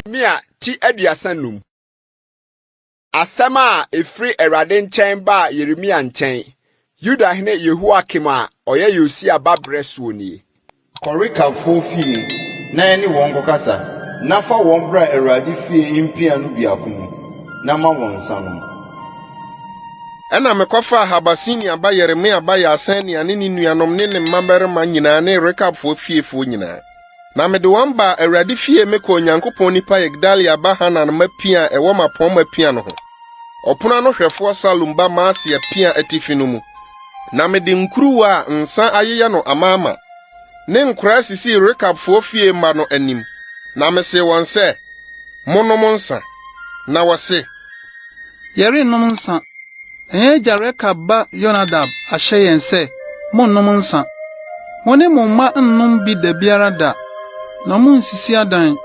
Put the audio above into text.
Yeremia ti 35. Asɛm a ɛfiri Awurade nkyɛn baa Yeremia nkyɛn, Yudahene Yehoiakim a ɔyɛ Yosia ba berɛ soɔ nie. Kɔ Rekabfoɔ fie na ɛne wɔn nkɔkasa, na fa wɔn bra Awurade fie mpia no biako mu, na ma wɔn nsa nnom. Ɛnna mekɔfaa Habasinia ba Yeremia ba Yaasania ne ne nuanom ne ne mmabarima nyinaa ne Rekabfoɔ fiefoɔ nyinaa. Na mede wɔn baa Awurade fie mekɔɔ Onyankopɔn nipa Yigdalia ba Hanan mma pia a ɛwɔ mmapɔmma pia no ho, ɔpono ano hwɛfoɔ Salum ba Maaseia pia atifi no mu. Na mede nkuruwa a nsa ayeyɛ no amaama ne nkoraa sisii Rekabfoɔ fie mma no anim, na mesee wɔn sɛ, Monnom nsa. Na wɔse, Yɛrennom nsa, na yɛn agya Rekab ba Yonadab ahyɛ yɛn sɛ, 'Monnnom nsa. Mo ne mo mma nnom bi da biara da, na munnsisi adan.